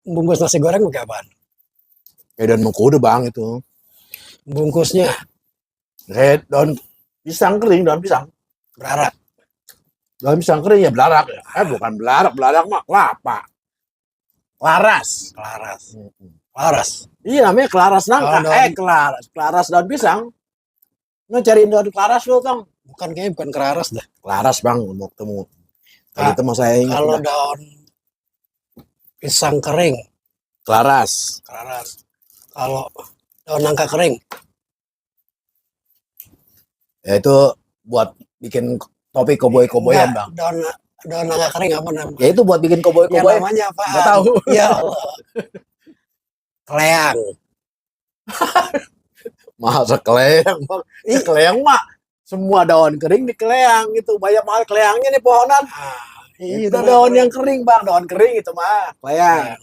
bungkus nasi goreng pakai apaan? Daun mengkudu bang itu. Bungkusnya Daun pisang kering, daun pisang. berarak. Daun pisang kering ya belarak ya. Bukan belarak mah kelapa. Kelaras. Laras. Iya namanya kelaras nangka. Kelaras daun pisang. Lu cariin daun kelaras lu Kang. Bukan kelaras dah. Kelaras bang, mau ketemu. Tadi itu mau saya ingat. Kalau daun pisang kering, kelaras. Kalau daun nangka kering, ya itu buat bikin topi koboi-koboyan bang. Daun nangka kering apa namanya? Ya itu buat bikin koboi-koboyan. Ya, namanya apa? Nggak tahu. Ya Allah. Kleang. Masa kleang bang? Kleang mah semua daun kering di kleang gitu. Banyak banget kleangnya nih pohonan. Itu daun yang kering bang, daun kering itu mah kleang.